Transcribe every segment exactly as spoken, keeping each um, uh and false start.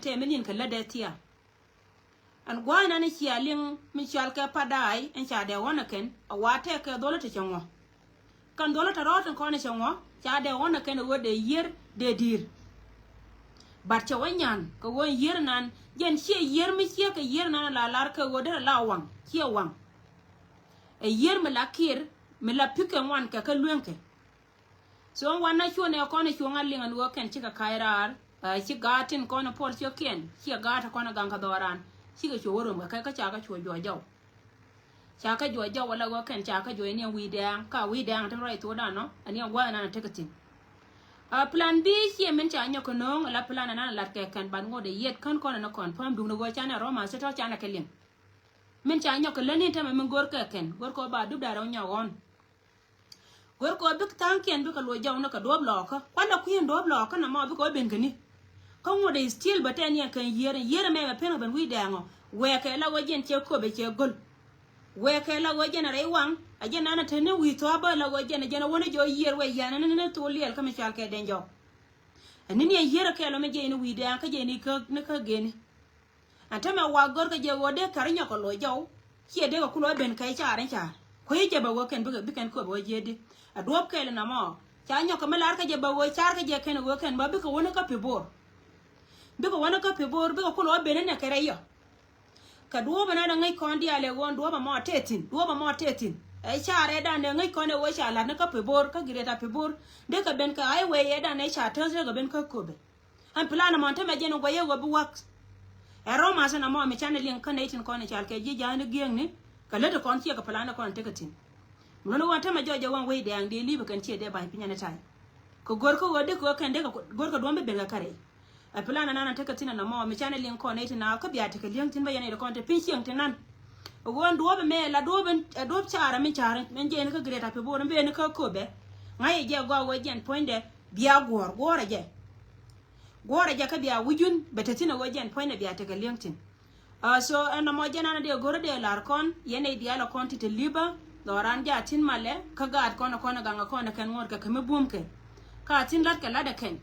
tɛ mi li̱n kɛ lätdɛ thiaa. Ɛn gua̱a̱th nan cia liŋ mi cɔal kɛ Padaay ɛn ca dee ɣɔ̱n ɛ kɛn a wa tɛk kɛ dho̱lä ti cɛ ŋuɔ. Kɛn dho̱lä ti rɔɔt in kɔn ɛ cɛ ŋuɔ ca dee ɣɔ̱n ɛ kɛn ɛ ɣöö dee yiër dee di̱i̱r. But cɛ wä nyan kɛ ɣöö yiër nan jɛn ciɛ yiër mi ciɛ kɛ yiër nan la lar kɛ ɣöö derɛ la waŋ ciɛ waŋ. Ɛ yiër mi la kiɛr mi la pi̱k kɛ ŋuan kɛ kä lueŋkɛ. So wan na cuɔn ɛ kɔn ɛ cuɔ̱ŋ a liŋ ɛn ɣöö kɛn cikɛ ka̱c raar. Ci gaat tin kɔn ɛ puɔl ciökiɛn ciɛ gaat ɛ kɔn ɛ gaŋ kɛ dhɔran. Cikɛ cuɔ wä rom kɛ kɛ kä ca kɛ cuɔ juɔc jɔw. Ca kɛ juɔc jɔw wala ɣöö kɛn ca kɛ juɔc ɛ niɛŋ wi̱i̱ dɛɛŋ ka wi̱i̱ dɛɛŋ tin ruac thokdan nɔ ɛ niɛŋ gua̱a̱th ɛnan ɛ tekɛ thi̱n. Plan B ciɛ min ca nyɔk kɛ no̱o̱ŋ ala plan ɛnan ɛ lat kɛ kɛn ban ŋot ɛ yiɛt kän kɔn ɛn ɛ kɔn pam duŋ ni ɣöö canɛ rɔma sitɔ canɛ kɛ liŋ. Min ca nyɔk kɛ läni tämɛ min go̱r kɛ kɛn go̱r kɛ ba dup da̱rɛ wä nyɔk ɣɔn. Go̱r kɛ bik tha̱a̱ŋkiɛn bikɛ luɔc jɔw ni kɛ duɔ̱ɔ̱p lɔɔkä kualɛ kui̱n duɔ̱ɔ̱p lɔɔkä nɔmɔ bikɛ wä ben käni. Kä ŋuɔ̱t ɛ still bä tɛn yɛn kɛn yiër yiër ɛmɛ mɛ pen kɛ ben wi̱i̱ dɛɛŋɔ. Wɛɛkɛ la ɣöö jɛn cɛ köpɛ cɛ go̱l. Wɛɛkɛ la ɣöö jɛn ɛ rɛy waŋ a jɛn nanɛ te ni wi̱i̱ thua̱a̱ bä la ɣöö jɛn ɛ jɛn ɛ wä ni jɔw yiër wɛ yian ni ni thok liɛl kä mi cɔal kɛ dɛn jɔw. Ɛn ni ni ɛ yiër ɛ kɛɛl ɔ mi jɛn ni wi̱i̱ dɛɛŋ kä jɛn ni kä ni kä geni. Ɛn tämɛ wa gör kɛ jɛ ɣöö dee kɛr nyɔk kɛ loc jɔw. Ciɛ dee kɛ kulɔ ben kɛ car in car kui̱ jɛ bɛ ɣöö kɛn bikɛ bikɛn köp ɣöö jiedi. Ɛ duɔ̱ɔ̱p kɛl in nɔmɔ ca nyɔk kɛ mi lar kɛ jɛ bɛ ɣöö car kɛ jɛ kɛn ɣöö kɛn bä bikɛ wä ni kä pi bo̱o̱r. Bikɛ wä ni kä pi bo̱o̱r bikɛ kulɔ ben in nɛ kɛ rɛy yɔ. Kɛ duɔ̱ɔ̱p in nɛ dee ŋäc kɔn diaal ɛ ɣöö duɔ̱ɔ̱p ɛmɔ tɛthin duɔ̱ɔ̱p ɛmɔ tɛthin. Ɛ car ɛ dan dee ŋäc kɔn ɛ ɣöö ca lat ni kä pi bo̱o̱r kä giret a pi bo̱o̱r. Dee kɛ ben kɛ ai wee ɛ dan ɛ ca täth dee kɛ ben kä köpɛ. Ɛn plan ɛmɔ tämɛ jɛn in guɔyɛ wä bi wak. Ɛ rɔma sin ɛmɔ mi canɛ liŋ kä nɛy tin kɔn in cal kɛ ji̱ ja̱a̱ni gi̱eŋni. Kɛ lät in kɔn ciɛ kɛ plan in kɔn in tekɛ thi̱n. Mi luni wä tämɛ jɔc jɛ wä in wec dɛɛŋ dee li̱p in kɛn ciɛ dee ba̱ny piny ɛn in ta̱y. Kɛ go̱r kä wä dee kɛ wä kɛn dee kɛ go̱r kɛ duɔ̱m bi ben kɛ kärɛy. Ɛ plan ɛnan in tekɛ thi̱n ɛn ɛmɔ mi canɛ liŋ kɔn nɛy tin a kä bia tekɛ li̱eŋ thi̱n bä yɛn nɛy tin kɔn te piny cieŋ tin nan. Ɛ wä in duɔ̱ɔ̱p ɛmɛ la duɔ̱ɔ̱p in ɛ duɔ̱ɔ̱p car ɛmi car in jɛ in kä giret a pi bo̱o̱r in ben in kä köpɛ. Ŋa̱c ɛ jɛ gɔaa wä jɛn puɔ̱nydɛ bia guɔ̱ɔ̱r guɔ̱ɔ̱r ɛ jɛ. Guɔ̱rɛ jɛ kä bia wi̱cun bɛ te thi̱n ɛ ɣöö jɛn puɔ̱nydɛ bia tekɛ li̱eŋ thi̱n. So ɛn nɔmɔ jɛn an dee go̱rä dee la̱r kɔn yɛn nɛy diaal ɛ kɔn ti te li̱pä. Dhɔran jɛ a thi̱n malɛ kä gaat kɔn ɛ kɔn ɛ gaŋ ɛ kɔn ɛ kɛn ŋuɔ̱t kɛ kɛ mi buɔ̱mkɛ. Ka a thi̱n la̱tkɛ la̱t ɛ kɛn.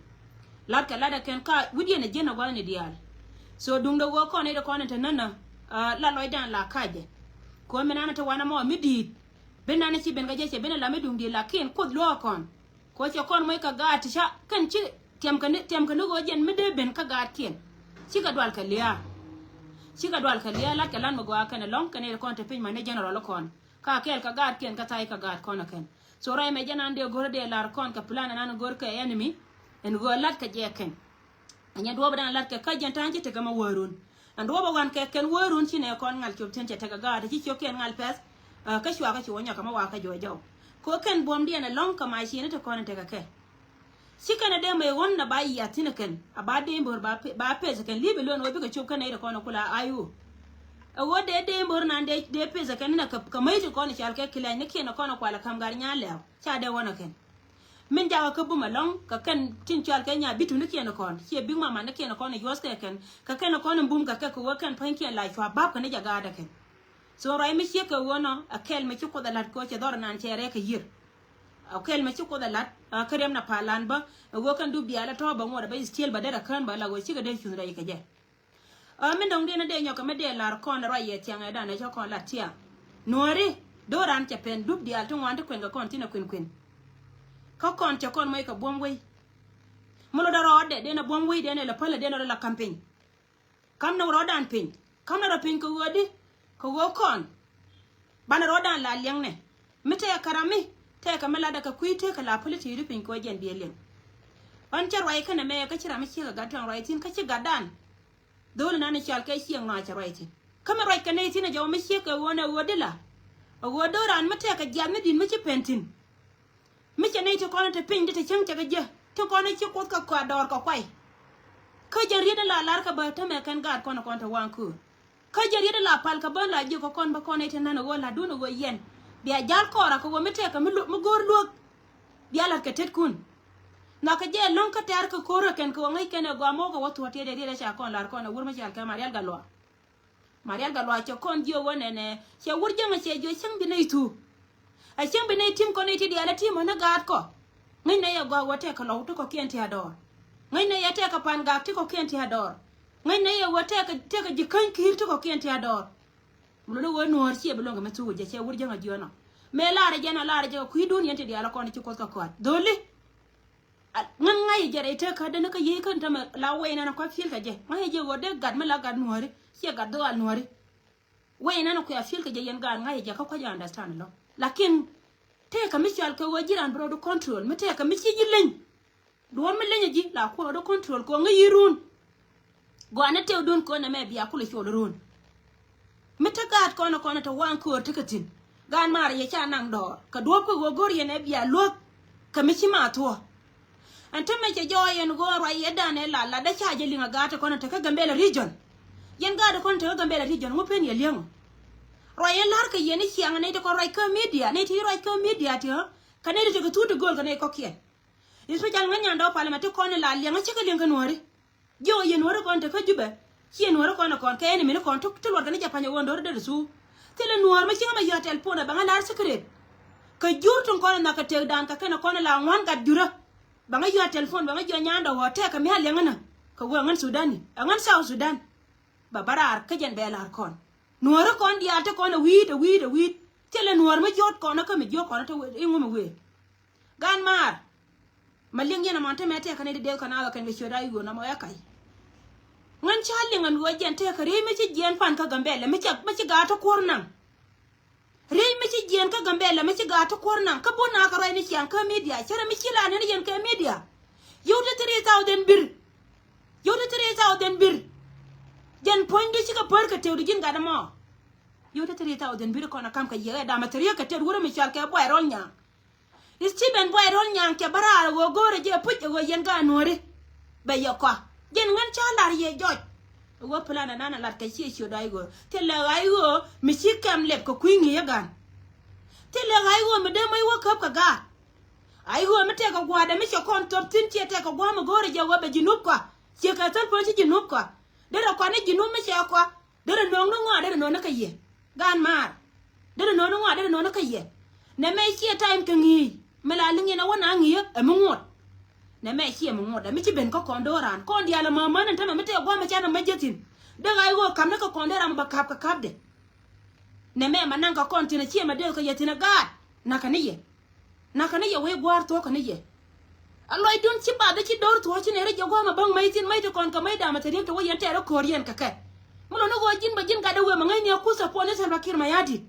La̱tkɛ la̱t ɛ kɛn ka wi̱cdiɛn ɛ jiɛn ɛ gua̱thni diaal. So duŋdɛ ɣöö kɔn nɛy ti kɔn ɛ te nänä la lɔcdan la ka̱cɛ. Kɔn mi nan ɛ te wanɛ mɔ mi di̱i̱t. Bi nan ɛ ci ben kä jɛ cɛ ben ɛ la mi duŋdi̱i̱t lakin kuoth luɔ̱ɔ̱k kɔn. Kɛ ɣöö cɛ kɔn moc kɛ gaat ti ca kɛn ci tiɛm kɛ ni tiɛm kɛ ni ɣöö jɛn mi dee ben kä gaatkiɛn. Cikɛ dual kɛ lia̱a̱. Cikɛ dual kɛ lia̱a̱ la̱t kɛ la̱t mi gɔaa kɛn ɛlɔ̱ŋ kɛn ɛ kɔn te piny ma ni general kɔn ka kɛɛl kɛ gaatkiɛn kɛ tha̱a̱c kɛ gaat kɔn ɛ kɛn. So ruac mɛ jɛn an dee go̱r dee la̱r kɔn kɛ plan ɛn an go̱r kɛ enemy ɛn ɣöö la̱t kɛ jɛ kɛn. Anyɛ duɔ̱ɔ̱p dan la̱t kɛ kä jɛn ta̱a̱ ci tekɛ mɛ wärun. Ɛn duɔ̱ɔ̱p ɛ wan kɛ kɛn wärun ci nɛ kɔn ŋal cop thi̱n cɛ tekɛ gaat ci ciökiɛn ŋal pɛth. Kä cua kä ci wä nyɔk kɛ mɛ wa kä juɔc jɔw. Kɛ kɛn buɔ̱mdiɛn ɛlɔ̱ŋ kɛ mac ci ni te kɔn in tekɛ kɛ. Ci kɛn ɛ dee mɛ ɣɔ̱n na ba yiath thi̱n ɛ kɛn a ba dee bo̱r ba peth ɛ kɛn li̱i̱p ɛ luɔ̱n wä bikɛ cop kɛn ɛ ri kɔn ɛ kula a i̱ ɣöö. Ɛ ɣöö dee dee bo̱r nan dee peth ɛ kɛn ni nɛ kɛ mäc ti kɔn i̱ cal kɛ kilɛc ni kiɛn ɛ kɔn ɛ kual ɛ ka̱m gar nyan lɛw ca dee ɣɔ̱n ɛ kɛn. Min jakä kä bum ɛlɔ̱ŋ kɛ kɛn tin cɔal kɛ nya bitunikiɛn kɔn ciɛ bik mamanikiɛn kɔn ɛ yuɔth kɛ kɛn kɛ kɛn kɔn in bum kɛ kɛ kɛ wee kɛn pua̱nykiɛn la cua bap kɛ ni jɛ gaatdɛ kɛn. So ruac mi ciek kɛ ɣöö nɔ ɛ kɛl mi ci Kuoth ɛ la̱t kɛ ɣöö cɛ dhɔr nan cɛ rɛɛk kɛ yiër. Ɛ kɛl mi ci Kuoth ɛ la̱t kä riɛm na pa̱a̱lan bä ɛ ɣöö kɛn dup diaal ɛ tɔ̱ bä ŋuɔt ɛ bä still bä derɛ kään bä la ɣöö cikɛ dee cuth rɛy kɛ jɛ. Ɛ min dɔ̱ŋ diɛn ɛ dee nyɔk kɛ mi dee la̱r kɔn ɛ ruac yɛ thiaŋ ɛ dan ɛ cä kɔn la̱t thiaŋ. Nuɔ̱ɔ̱ri do̱ran cɛ pɛn dup diaal ti ŋuan ti kuɛn kɛ kɔn thin ɛ kuɛn kuɛn. Kä kɔn cɛ kɔn mɔc kɛ buɔ̱m wei. Mi lotdɛ rɔɔdɛ den ɛ buɔ̱m wei den ɛ lɛ päl ɛ den ɛ rɔ la ka̱m piny. Ka̱m ni rɔɔdan piny ka̱m ni rɔ piny kɛ ɣöö di kɛ ɣöö kɔn. Banɛ rɔɔdan la liɛŋnɛ mi tɛɛkɛ ram mi tɛɛkɛ mi latdɛ kɛ kui̱ tëëkɛ la päl ti di piny kɛ ɣöö jɛn biɛ liɛŋ. Ɣän cä ruac kɛnɛ mɛ kä ci ram mi ciek kɛ gat tuaŋ ruac thi̱n kä ci gatdan. Dho̱o̱l inan i̱ cal kɛ cieŋ nɔa cɛ ruac thi̱n. Kä mi ruac kɛ nɛy thi̱n ɛ jɔw mi ciek kɛ ɣöö nɛ ɣöö di la. Ɛ ɣöö do̱ran mi tɛk kɛ jiath mi di̱t mi ci pɛn thi̱n. Mi cɛ nɛy ti kɔn te piny di te cäŋ cɛ kɛ jiɛ ti kɔn ci Kuoth kɛ kɔa dɔɔr kɛ kuay. Kä jɛn riet in la lar kɛ bä tämɛ kɛn gaat kɔn kɔn te waŋ köör. Kä jɛn riet in la pal kɛ bä la jiök kɛ kɔn bä kɔn nɛy te nän ɛ ɣöö la̱tdun ɛ ɣöö yɛn bia jal kɔɔra kɛ ɣöö mi tɛk kɛ mi luɔk mi go̱o̱r luɔk. Bia la̱t kɛ tetkun. Nhɔakɛ jɛ lo̱ŋ kä tɛ̈r kɛ ko̱r ɛ kɛn kɛ wä ŋäc kɛn ɛ gɔaa mɔɔk ɛ wä thuɔ̱t tiɛt ɛ riet ɛ ca kɔn la̱r kɔn ɛ wur mi cɔal kɛ Marial Galuak. Marial Galuak cɛ kɔn jiök wä nɛnɛ cɛ wur jäŋ ɛ cɛ jiök cäŋ bi nɛy thuuk. Ɛ cäŋ bi nɛy ti̱m kɔn nɛy ti diaal ɛ ti̱m ɔ ni gaatkɔ. Ŋäcnɛ yɛ gɔaa wä tɛk kɛ lɔw ti kɔ̱kiɛn ti a dɔɔr. Ŋäcnɛ yɛ tɛk kɛ pa̱n gak ti kɔ̱kiɛn ti a dɔɔr. Ŋäcnɛ yɛ ɣöö tëëkɛ, tëëkɛ ji̱ käny ki̱i̱r ti kɔ̱kiɛn ti a dɔɔr. Mi luni ɣöö nuɔ̱ɔ̱r ciɛ bi luɔ̱ŋ kɛ mi thuk jɛ cɛ wur jäŋ a jiɔn ɔ. Mëë lar jɛn a lar jɛ kɛ kui̱dun yɛn ti diaal a kɔn ci Kuoth kɛ kɔaat. Dho̱li. Ŋän ŋa̱c jɛ rɛy tëëkä däni kä yiey kän tämɛ la wɛy nɛn a kɔc fil kɛ jɛ. Ŋa̱c jɛ ɣöö dee gat mi la gat nuɔ̱ɔ̱ri. Ciɛ gat dhɔaal nuɔ̱ɔ̱ri. Wec inɛn kuɛ a fil kɛ jɛ yɛn gaat ŋa̱c jɛ kä kua̱c understand lɔ. Lakin tëëkɛ mi cɔal kɛ ɣöö ji̱ raan bi rɔɔdu control mi tëëkɛ mi ci ji̱ leny. Duɔ̱ɔ̱r mi leny ji̱ la kuɔn rɔɔdu control kɛ ɣöö ŋäc yi̱ run. Gɔaa ni tëëkdun kɔn ɛmɛ bia kulɛ col run. Mi te gaat kɔn kɔn te waŋ köör tekɛ thi̱n. Gaat maar yɛ ca naŋ dɔɔr kɛ duɔ̱ɔ̱p kɛ ɣöö go̱r yɛn ɛ bia luäk. Kɛ mi ci ma thuɔ̱ɔ̱. Ɛn te mɛ cɛ jɔɔy ɛn ɣöö ruac yɛ dan ɛ la la dee ca jɛ liŋ a gaat kɔn tekä Gambella region. Yɛn gaat kɔn tekä Gambella region ŋu pen yɛ liɛŋ ɔ. Ruac yɛn la̱r kɛ yɛn i̱ ciaŋ nɛy ti kɔn ruac kä media nɛy ti ruac kä media ti ɣä. Kɛ nɛy ti tekɛ thut ti gööl kɛ nɛy kɔ̱kiɛn. Especial ŋäc nyandɛ ɔ parliament ti kɔn ila liɛŋ a cä kɛ liɛŋ kä nuɔ̱ɔ̱ri. Jiɔ yɛn nuɔ̱ɔ̱ri kɔn tekä Jubɛ. Ci yɛn nuɔ̱ɔ̱ri kɔn kɔn kɛ enemy ni kɔn ti luɔt kɛ ni Japan yɛ ɣöö nuɔ̱ɔ̱ri dee ti thuu. Thilɛ nuɔ̱ɔ̱r mi ci ŋä mɛ yɔ̱a̱ telephone ɛ bɛ ŋä la̱r secret. Kɛ jur tin kɔn ɛ nhɔk kɛ tëëkdan kɛ kɛn ɛ kɔn ɛ la ŋuan gat jurä. Bɛ ŋä yɔ̱a̱ telephone bɛ ŋä jiɔ nyandɛ ɣɔɔ tɛɛk kɛ mi a liɛŋä nä. Kɛ ɣöö ɛ ŋän Sudan ni ɛ ŋän South Sudan. Bɛ bä raar kä jɛn bɛ la̱r kɔn. Nuɔ̱ɔ̱ri kɔn diaal ti kɔn ɛ wi̱i̱t ɛ wi̱i̱t ɛ wi̱i̱t. Thilɛ nuɔ̱ɔ̱r mi jiɔt kɔn ɛ kä mi jiɔk kɔn ɛ te iŋu mi wëë. Gan maar. Ma liŋ yɛn aman te mɛ tɛk kɛn i̱ di dee kɛn a ɣä kɛn kɛ ciöt a i̱ ɣöö na mɔ ɛ kac. Ŋän ca liŋ ɛn ɣöö jɛn tɛk kɛ riey mi ci jiɛɛn pan kä Gambɛlɛ mi ci, mi ci gaat ti kuɔr naŋ. Riey mi ci jiɛɛn kä Gambɛlɛ mi ci gaat ti kuɔr naŋ kä bun na kɛ ruac ni ciaŋ kä media cärɛ mi ci la nɛn yɛn kɛ media. Yio̱w ti three thousand bir. Yio̱w ti three thousand bir. Jɛn puɔ̱nydu cikɛ pär kɛ tëëkdu ji̱n gat ɛmɔ. Yio̱w ti three thousand bir kɔn a kam kɛ yiëë ɛ damɛ thiriek kɛ tëëkdu wurɛ mi cɔal kɛ buay rɔl nyaŋ. Stephen Buay Rol Nyaŋ cɛ bä raar ɛ ɣöö go̱o̱rɛ jɛ puc ɛ ɣöö yɛn gaat nuɔ̱ɔ̱ri. Bɛ yɛ kɔa. Jɛn ŋän ca la̱r yɛ jɔc. Ɛ ɣöö plan ɛnan ɛ lat kɛ ciɛ ciöt a i̱ ɣöö thilɛ ɣa̱c ɣöö mi ci kɛm lɛp kɛ kui̱ ŋi̱i̱c ɛ gan. Thilɛ ɣa̱c ɣöö mi dee mäc wä käp kɛ gaat. A i̱ ɣöö mi tɛkɛ gua̱a̱dɛ mi cɛ kɔn thöp thi̱n ciɛ tɛkɛ gua̱a̱ mi go̱o̱rɛ jɛ ɣöö bɛ ji̱ nup kɔa. Ciɛ kɛ thäl puɔ̱n ci ji̱ nup kɔa. Derɛ kɔa ni ji̱ nup mi cɛ kɔa. Derɛ nööŋdu ŋɔa derɛ nööŋdu kä yɛ. Gaan maar. Derɛ nööŋdu ŋɔa derɛ nööŋdu kä yɛ. Nɛ mɛ ciɛ time kɛ ŋi̱i̱c mi la liŋ yɛn a wä na ŋi̱i̱c ɛ mi ŋuɔt. Nɛ mɛ ciɛ mi ŋuɔt ɛ mi ci ben kä kɔn do̱ran kɔn diaal ɛ mämän ɛn tämɛ mi tëë gua̱a̱mɛ can ɛ mäc jɛ thi̱n. Dee ɣa̱c ɣöö ka̱m ni kä kɔn dee ram ɛ bɛ ka̱p kɛ ka̱pdɛ. Nɛ mɛ ma naŋ kɛ kɔn thi̱n ɛ ciɛ mɛ dee kɛ yɛ thi̱n ɛ gaat. Nakä ni yɛ. Nakä ni yɛ wec gua̱a̱r thuɔ̱kä ni yɛ. A lɔcdun ci bath ci do̱r thuɔ̱ɔ̱c ci nɛy rɔ jiɛ gua̱a̱mɛ bäŋ mäc thi̱n mäc ti kɔn kɛ mäc damɛ thil riek ti wä yɛn tɛɛr rɔ ko̱o̱r yɛn kɛ kɛ. Mi lɔni ɣöö ji̱n bä ji̱n gat dee wëë mɛ ŋäcni a kuth ɛ puɔ̱n ni Salva Kiir Mayardit.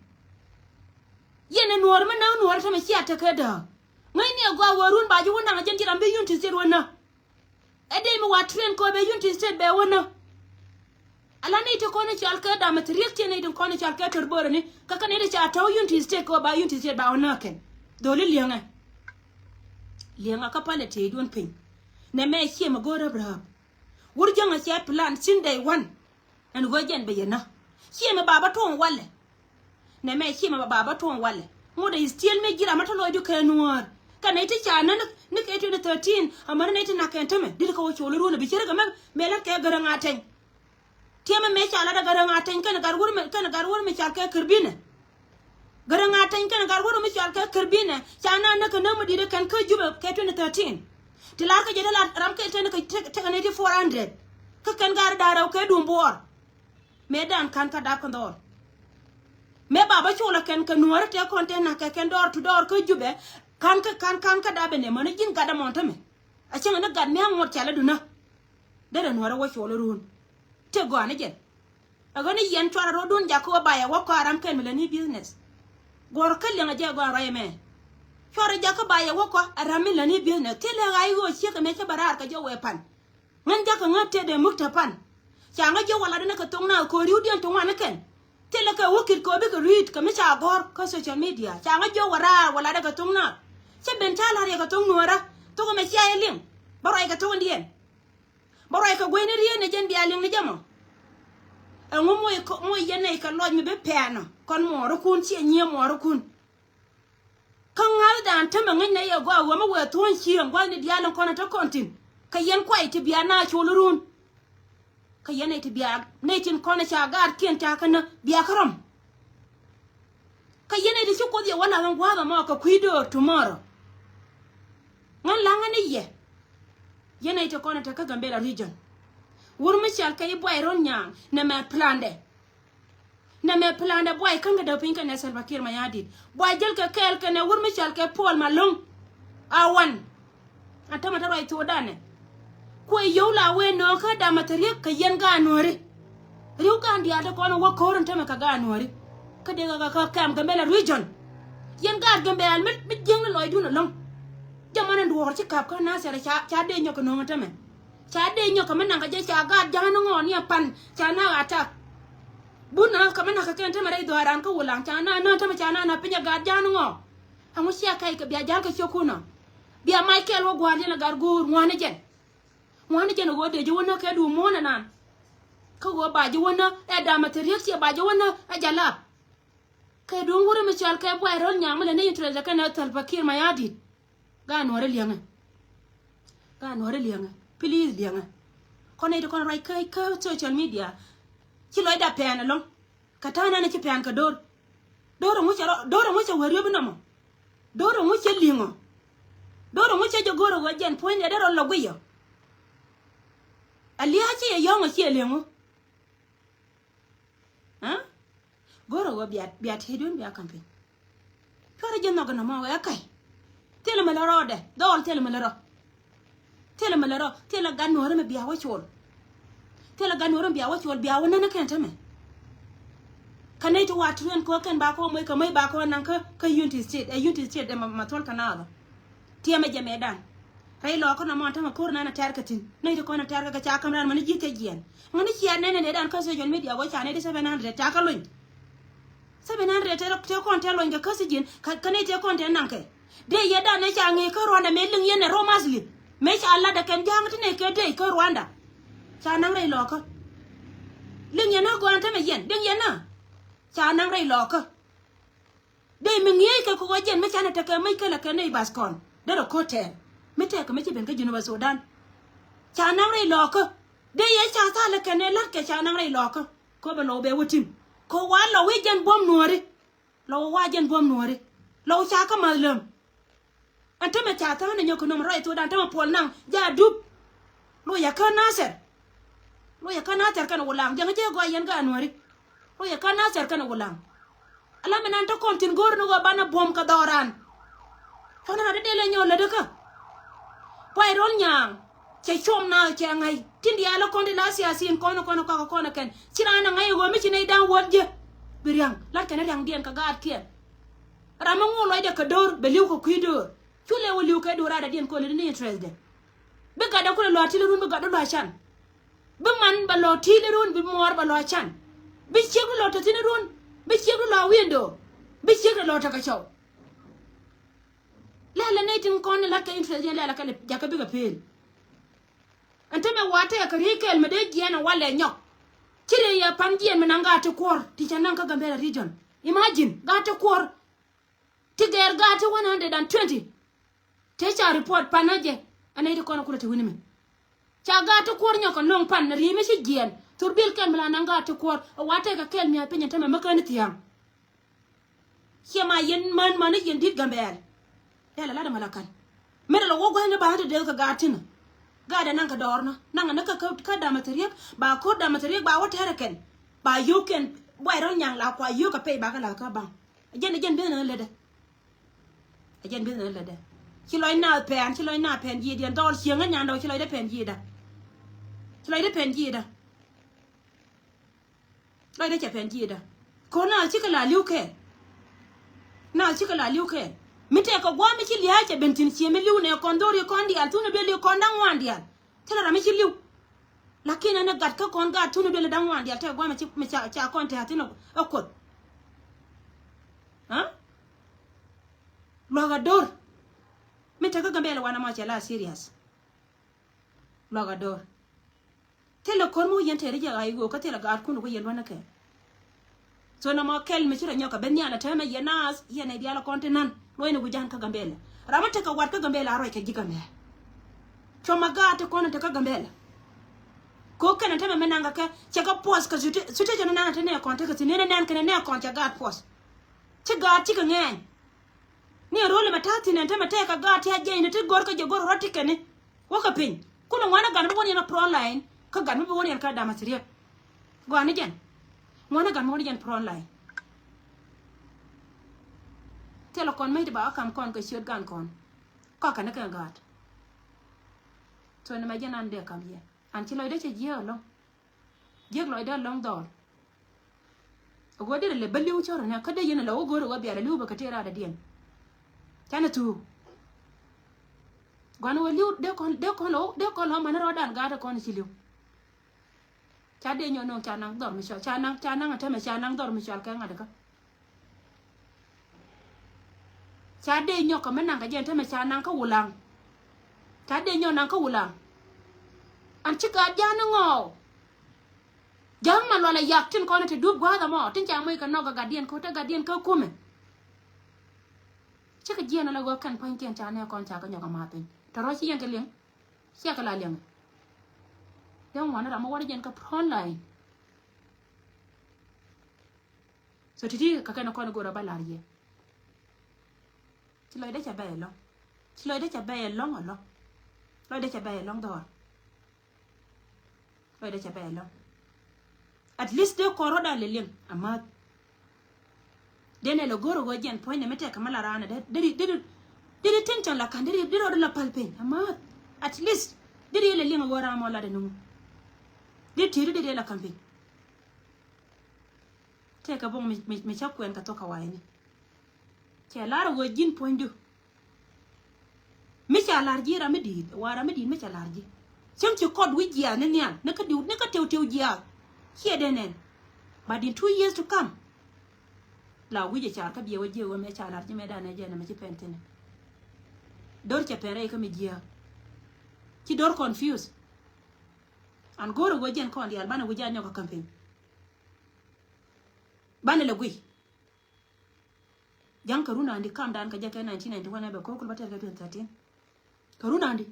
Yɛn ɛ nuɔ̱ɔ̱r mi näk nuɔ̱ɔ̱r tämɛ cia tekä dääk. Ŋäcni ɛ gɔaa wëë run ba ji̱ wä naŋ ɛ jɛn ji̱ ram bi Unity State wä näk. Ɛ dee mi wa train kɛ ɣöö bɛ Unity State bɛ wä näk. Ala nɛy ti kɔn i̱ cɔal kɛ damɛ thil riek tiɛn nɛy ti kɔn i̱ cɔal kɛ tör börä ni kä kä nɛy ti ca tɔ̱w Unity State kɛ ɣöö ba Unity State ba wä näk kɛn. Dholi liɛŋɛ. Liɛŋɛ kä palɛ tëëc duɔ̱n piny. Nɛ mɛ ciɛ mɛ go̱o̱r räp räp. Wur jäŋ a cɛ plan since day one. Ɛn ɣöö jɛn bɛ yɛ näk. Ciɛ mɛ baba tuɔ̱ŋ walɛ. Nɛ mɛ ciɛ mɛ baba tuɔ̱ŋ walɛ. Ŋut ɛ still mi ji̱ ram mi te lɔcdu kɛ nuäär. Kɛ nɛy ti ca näk ni kɛ twenty thirteen amäni nɛy ti nak kɛn tämɛ di̱t kä wä col ruun ɛ bi cierä kɛ mɛ mɛ lät kɛ Gäräŋ Atɛny. Tiɛmɛ mɛ ca lat ɛ Gäräŋ Atɛny kɛn gat wur mi, kɛn gat wur mi cal kɛ Kärbinɛ. Gäräŋ Atɛny kɛn gat wur mi cal kɛ Kärbinɛ ca na näk kɛ näk mi di̱t ɛ kɛn kä Jubɛ kɛ twenty thirteen. Ti lar kä jɛ te lat ram kɛ ten kɛ tekɛ nɛy ti four hundred. Kä kɛn gat da̱rɛw kɛ duum buɔɔr. Mëë dan ka̱n kä dap kɛ dhɔr. Mëë baba colɛ kɛn kɛ nuɔ̱ɔ̱rä tëë kɔn tëë na̱k kɛ kɛn door to door kä Jubɛ. Ka̱n kä ka̱n ka̱n kä dap ɛn ɛmɔni ji̱n gat ɛmɔn tämɛ. A cäŋɛ ni gat mi a ŋuɔt ca lɛ dunä. Derɛ nuɔ̱ɔ̱rä wä col run. Tëë gɔaa ni jɛn. Ɛ ɣän ni yɛn cuarɛ ro̱dun jakä wä ba yɛ wä kɔa ram kɛn mi lɛ ni business. Guɔ̱r kä liɛŋ a jɛ gɔaa ruac ɛmɛ. Cuarɛ jakä ba yɛ wä kɔa ɛ ram mi lɛ ni business thilɛ ɣa̱c ɣöö ciek ɛmɛ cä bɛ raar kɛ jɛ wee pan. Ŋän jakä ŋä tëëdɛ muk te pan. Ca ŋä jiök wä latdä ni kɛ thok naath kɛ ɣöö ri̱wdiɛn ti ŋuan ni kɛn. Thilɛ kɛ wä kit kɛ ɣöö bikɛ ri̱i̱t kɛ mi ca gɔ̱r kä social media ca ŋä jiök wä raar wä latdä kɛ thok naath. Cä ben ca la̱r yɛ kɛ thok nuɔ̱ɔ̱rä thok ɛmɛ cia yɛ liŋ. Bä ruac kɛ thok indiɛn. Bä ruac kɛ gueyni rieen ni jɛn bia liŋ ni jɛ mɔ. Ɛŋu moc moc yɛn nɛy kɛ lɔc mi bi pɛɛnɔ kɔn muɔɔrikun ciɛ nyiee muɔɔrikun. Kä ŋa̱thdan tämɛ ŋäcnɛ yɛ gɔaa ɣöö mi wëë thuɔ̱ɔ̱ny cieŋ gua̱thni diaal in kɔn in te kɔn thi̱n. Kä yɛn kuay ti bia na col run. Kä yɛn nɛy ti bia nɛy tin kɔn in ca gaatkiɛn ca känä bia kä rɔm. Kä yɛn nɛy ti ci Kuoth yɛ wä la̱th in gua̱a̱th ɛmɔ kɛ kui̱ döör tomorrow. Ŋän la̱ŋä ni yɛ. Yɛn nɛy ti kɔn in te kä Gambella region. Wur mi cɔal kɛ i̱ Buay Rol Nyaŋ nɛmɛ plandɛ. Nɛmɛ plandɛ Buay käŋ kɛ däk piny kɛnɛ Salva Kiir Mayardit. Buay jäl kɛ kɛɛl kɛnɛ wur mi cɔal kɛ Paul Malong. A wan. An tämɛ te ruac thokdan ɛ. Kuɛ yio̱w la wee nööŋ kä damɛ te riek kɛ yɛn gaat Nuääri. Riek gaat diaal te kɔn wä ko̱r in tämɛ kɛ gaat Nuääri. Kä dee kɛ kɛ kɛm Gambela region. Yɛn gaat Gambela mi, mi jiäkni lɔcdun ɛlɔ̱ŋ. Jɛ man in duɔɔr ci ka̱p kä Nasir ca, ca dee nyɔk kɛ nööŋ in tämɛ. Ca dee nyɔk kɛ mi naŋ kɛ jɛ ca gaat ja̱a̱n ŋɔɔ ni a pan ca na a tak. Bun na kɛ mi naŋ kɛ kɛn tämɛ rɛy dhɔaaran kä Wulaŋ ca na na tämɛ ca na na piny a gaat ja̱a̱n ŋɔɔ. Ɛŋu cia kɛy kɛ bia ja̱a̱n kɛ ciökun ɔ. Bia mac kɛɛl wä gua̱a̱r jɛn a gat go̱o̱r ŋuani jɛn. Ŋuani jɛn a ɣöö dee ji̱ wä nä kɛ duum muɔ̱ɔ̱n ɛnan. Kä ɣöö ba ji̱ wä nä ɛ damɛ te riek ciɛ ba ji̱ wä nä ɛ jalap. Kɛ duum wuri mi cɔal kɛ Buay Rol Nyaŋ mi lɛ ni interest kɛnɛ Salva Kiir Mayardit. Gaat Nuääri liɛŋɛ. Gaat Nuääri liɛŋɛ. Please liɛŋɛ. Kɔn nɛy ti kɔn ruac kä, kä social media. Ci lɔcda pɛn ɛlɔ̱ŋ. Kɛ ta̱a̱ nɛn ci pɛn kɛ do̱r. Do̱r ɛŋu cɛ rɔ, do̱r ɛŋu cɛ wä riöp inɔmɔ. Do̱r ɛŋu cɛ li̱ŋɔ. Do̱r ɛŋu cɛ jɛ go̱r ɛ wä jɛn puɔ̱ny ɛ dee rɔ lɔ guiyɔ. Ɛ lia̱a̱ ci yɛ yɔ̱ŋ ɛ ci ɛ li̱ŋu. Aa? Go̱rɛ wä bia, bia tëëdun bia ka̱m piny. Cuarɛ ji̱ nhɔk nɔmɔ wee ka̱c. Thilɛ mi lä rɔɔdɛ dhɔɔl thilɛ mi lä rɔ. Thilɛ mi lä rɔ thilɛ gat Nuääri mi bia wä col. Thilɛ gat Nuääri mi bia wä col bia wä nänä kɛn tämɛ. Kä nɛy ti wa turen kɔ kɛn ba kɔ moc kɛ moc ba kɔ naŋ kä, kä Unity State, ɛ Unity State dɛ ma, ma thuɔl kɛ naath ɔ. Tiɛmɛ jɛ mëëdan. Rɛy lɔɔkä nɔmɔ tämɛ ko̱r nɛn a tɛ̈r kɛ thi̱n. Nɛy ti kɔn a tɛ̈r kɛ kɛ ca käm raan mäni ji̱ kɛ jiɛɛn. Ŋäni ciɛ nɛn a nɛy dan kä social media guɔ ca nɛy ti seven hundred ca kä lony. Seven hundred tɛ, tɛ kɔn tɛ lony kɛ kä thi̱ji̱n, kä, kä nɛy tɛ kɔn tɛ naŋ kɛ. Dee yɛ dan nɛ ca ŋi̱i̱c kä Rwanda mëë liŋ yɛn ɛ Roma Asli. Mëë ca lat ɛ kɛn ja̱a̱ŋ ti nɛy kɛ dee kä Rwanda. Ca naŋ rɛy lɔɔkä. Liŋ yɛn ɛ gɔaan tämɛ yɛn, liŋ yɛn ɛ. Ca naŋ rɛy lɔɔkä. Dee mi ŋi̱eec kɛ kɛ ɣöö jɛn mi canɛ tekɛ mec kälɛ kɛ neighbors kɔn. Derɛ ko̱t tɛɛr. Mi tɛkɛ mi ci ben kä Junub Sudan. Ca naŋ rɛy lɔɔkä. Dee yɛ ca thalɛ kɛn ɛ la̱t kɛ ca naŋ rɛy lɔɔkä. Kɛ bɛ lɔw bɛ wä tim. Kɛ wa lɔw i̱ jɛn buɔ̱m Nuääri. Lɔw wa jɛn buɔ̱m Nuääri. Lɔw ca kä ma̱th läm. Ɛn tämɛ ca tha̱a̱ŋ ni nyɔk kɛ nöm rɔy thokdan tämɛ puɔl naŋ ja dup. Loc a kä Nasir. Loc a kä Nasir kɛnɛ Wulaŋ. Jiɛŋ jɛ gɔaa yɛn gaat Nuääri. Loc a kä Nasir kɛnɛ Wulaŋ. Ala mi nan te kɔn thi̱n go̱o̱r ni ɣöö banɛ buɔ̱m kɛ dhɔran. Cuɔ̱n ran dee lɛ nyɔk lätdä kä. Puay Rol Nyaŋ. Cɛ cuɔm na cɛ ŋa̱c tin diaal kɔn ti la siasin kɔn kɔn kɔn kɔn kɛn ci raan a ŋa̱c ɣöö mi ci nɛy da̱ŋ wäl jiɛ. Bi ria̱ŋ lat kɛn ria̱ŋdiɛn kɛ gaatkiɛn. Ram mi ŋuɔ lɔcdɛ kɛ do̱r bɛ li̱w kɛ kui̱ do̱r. Cu lɛ wä li̱w kɛ do̱r radɛ diɛn kɔn ni interest dɛ. Bi gatdɛ kulɛ lɔ̱a̱ ti̱l run bi gatdɛ lɔ̱a̱ can. Bi man bɛ lɔ̱a̱ ti̱l run bi muɔɔr bɛ lɔ̱a̱ can. Bi ciek bi lɔ̱a̱ tɔ thi̱n run. Bi ciek bi lɔ̱a̱ window. Bi ciek bi lɔ̱a̱ tɔ kɛ cɔw. Lɛl ɛ nɛy tin kɔn ni la̱t kɛ interest yɛn lɛl ɛ kɛ lɛ jakä bikɛ pëël. Ɛn te mɛ wa tɛkɛ riey kɛɛl mɛ dee jiɛɛn ɛ walɛ nyɔk. Ci riey yɛ pan jiɛɛn mɛ naŋ gaat ti kuɔr ti cɛ naŋ kä Gambela region. Imagine gaat ti kuɔr. Ti gɛɛr gaat ti one hundred and twenty. Te ca report pan ɛ jɛ ɛ nɛy ti kɔn ɛ kulɛ ti wi̱ni mɛ. Ca gaat ti kuɔr nyɔk kɛ no̱o̱ŋ pan riey mɛ ci jiɛɛn. Thurbil kɛl mi la naŋ gaat ti kuɔr ɛ wa tɛkɛ kɛɛl mia̱a̱th piny ɛn te mɛ mi kä ni thia̱a̱ŋ. Ciɛ ma yɛn män män i̱ yɛn di̱t Gambɛɛl. Lɛl a lat ɛmɛ la kän. Mëë rɛ lɛ wä gua̱thni ba ɣän te dee kɛ gaat tinä. Gaat ɛ naŋ kɛ dɔɔr nä naŋ ɛ ni kä kä damɛ thiriek ba ko̱r damɛ thiriek ba wä tɛrɛ kɛn. Ba yio̱o̱k kɛn buay rɔl nyaŋ la kua yio̱o̱k kɛ pɛy ba kɛ la kä baŋ. Ɛ jɛn ɛ jɛn ben ɣän lätdɛ. Ɛ jɛn ben ɣän lätdɛ. Ci lɔc naath pɛn ci lɔc naath pɛn ji̱i̱diɛn dhɔl cieŋ ɣän nyandɛ wä ci lɔcdɛ pɛn ji̱i̱dä. Ci lɔcdɛ pɛn ji̱i̱dä. Lɔcdä cɛ pɛn ji̱i̱dä. Ko̱r naath cikɛ la li̱w kɛɛl. Naath cikɛ la li̱w kɛɛl. Mi tɛkɛ gua̱a̱th mi ci lia̱a̱ cɛ ben thi̱n ciɛ mi li̱w nɛ kɔn dho̱r i̱ kɔn diaal thun i̱ duel i̱ kɔn da̱ŋ ŋuan diaal. Thilɛ ram mi ci li̱w. Lakin ɛn ɛ gat kä kɔn gaat thun i̱ duel i̱ da̱ŋ ŋuan diaal tɛkɛ gua̱a̱th mi ci, mi ca, ca kɔn tɛ̱̈ɛ̱̈ thi̱n ɛ kuoth. Aa? Luakä do̱r. Mi tekä Gambɛl wanɛ mɔ cɛ la serious. Luakä do̱r. Thilɛ ko̱r mi wä yɛn tɛɛri jɛ ɣa̱c ɣöö kä thilɛ gaatkun wä yɛn luänh ɛ kɛn. So nɔmɔ kɛl mi ci rɔ nyɔk kɛ ben nhial ɛ täämɛ yɛn naath yɛn ɛ diaal ɛ kɔn ti na̱n luɔ̱cni wi̱c ja̱a̱n kä Gambɛlɛ. Ram mi tekɛ wat kä Gambɛlɛ a ruac kɛ ji̱ Gambɛlɛ. Cuɔmɛ gaat ti kɔn ɛ tekä Gambɛlɛ. Ko̱ kɛn ɛ täämɛ mi naŋ kɛ kɛ cɛ kɛ puɔth kɛ situation nan ɛ te nɛ kɔn tekɛ thi̱n nɛn ɛ nɛn kɛn ɛ nɛ kɔn cɛ gaat puɔth. Ci gaat cikɛ ŋɛɛny. Ni ɛ ro̱l ɛmɛ ta̱a̱ thi̱n ɛn täämɛ tɛɛkɛ gaat ti a jiɛcni ti go̱rkɛ jɛ go̱r rɔ̱t ti kɛn ni. Wäkɛ piny. Kulɛ ŋuan ɛ gat mi wä ni ɛn ɛ front line. Kä gat mi bi wä riɛn kä da̱a̱m a thiriek. Gɔaa ni jɛn. Ŋuɔ̱n ni gat mi wä ni jɛn front line. Thilɛ kɔn mec ti ba ɣä kam kɔn kɛ ciöt gan kɔn. Kɔakɛ ni kɛ gaat. So ni mɛ jɛn an dee kam yɛ. An ci lɔcdä cɛ jiääk ɛlɔ̱ŋ. Jiäk lɔcdä ɛlɔ̱ŋ dhɔl. A ɣöö derɛ lɛ bä li̱w cɔr ni kä dee yɛn lɛ wä go̱o̱r ɣöö bialɛ li̱w bä kä tëë raadɛ diɛn. Canɛ thuuk. Gua̱n ɣöö li̱w dee kɔn, dee kɔn lɔ, dee kɔn lɔ mani rɔɔdan gaat kɔn ci li̱w. Ca dee nyɔk no̱o̱ŋ ca naŋ dhɔr mi cɔal, ca naŋ, ca naŋ a tämɛ ca naŋ dhɔr mi cɔal kɛ ŋa̱t kä. Ca dee nyɔk kɛ mi naŋ kɛ jɛn tämɛ ca naŋ kä Wulaŋ. Ca dee nyɔk naŋ kä Wulaŋ. An ci gaat ja̱a̱n ni ŋɔɔw. Ja̱a̱n ma lual a yak tin kɔn ti dup gua̱a̱th ɛmɔ tin ca moc kɛ nɔk kɛ gatdiɛn kä te gatdiɛn kä kumɛ. Cikɛ jiɛn ala ɣöö kɛn pua̱nykiɛn ca nɛ kɔn ca kɛ nyɔk a ma̱a̱th piny. Tɛ rɔ̱ ci yɛn kɛ liŋ. Ciɛ kɛ la liɛŋ. Dee ŋuan ram mi wä ni jɛn kä front line. So ti̱ti̱ kä kɛn kɔn go̱o̱r a ba la̱r yɛ. Ci lɔcdä cɛ bɛy ɛlɔ̱ŋ. Ci lɔcdä cɛ bɛy ɛlɔ̱ŋ ɛlɔ̱ŋ. Lɔcdä cɛ bɛy ɛlɔ̱ŋ dhɔaar. Lɔcdä cɛ bɛy ɛlɔ̱ŋ. At least dee kɔn rɔ̱dan lɛ liŋ a ma̱a̱th. Dee nɛ lɛ go̱o̱r ɛ ɣöö jɛn puɔ̱nydɛ mi tɛk kɛ mi la raan ɛ dee, dee, dee, dee, dee tin cɔn la ka̱n, dee, dee rɔɔdɛ la päl piny. Amäth. At least dee, dee lɛ liŋ ɛ ɣöö ram ɔ latdɛ nuŋ. Dee ti̱i̱t dee, dee la ka̱n piny. Tëëkɛ buɔ̱ŋ mi, mi, mi cä kuɛn kɛ thok kɛ wayni. Cɛ lar ɛ ɣöö ji̱n puɔ̱nydu. Mi ca lar ji̱ ram mi di̱i̱t, wa ram mi di̱i̱t mi ca lar ji̱. Cäŋ ci kɔt wi̱c jiaath ni nhial, ni kä diw, ni kä tëw tëw jiaath. Ciɛ dee nɛn. But in two years to come, la wi̱c ɛ car kä biɛ wä jiɛ wä mɛ ca lar ji̱ mɛ danɛ jɛ nɛ mɛ ci pɛn thi̱n. Dor cɛ pɛn rɛy kä mi jiaath. Ci dor confuse. An go̱o̱r ɛ wä jiɛn kɔn diaal banɛ wä jiaath nyɔk kä campaign. Banɛ lɛ guic. Ja̱ŋ kɛ run andi kam dan kɛ jɛ kɛ nineteen ninety-one ɛ bɛ ko̱r kul ba tɛr kɛ twenty thirteen. Kɛ run andi.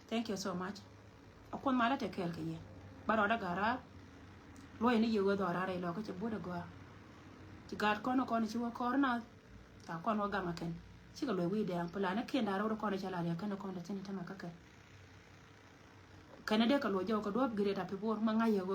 Thank you so much. A kuoth malä tɛ kɛɛl kɛ yɛ. Ba rɔɔdä gat raar. Luɔ̱c ni yɛ ɣöö dhɔk raar rɛy lɔkä cɛ buɔ̱t ɛ gɔaa. Ci gaat kɔn kɔn ci wä kɔr nath. Ca kɔn wä gaŋ a kɛn. Cikɛ luɔ̱c wi̱i̱ dɛɛŋ plan ni kiɛn da̱a̱ rɛw kɔn cɛ la riɛk kɛn kɔn dee thi̱n tämɛ kä kɛn. Kɛn dee kɛ luɔ̱c jɔw kɛ duɔ̱ɔ̱p Greater Pibor ma ŋa̱c yɛ ɣöö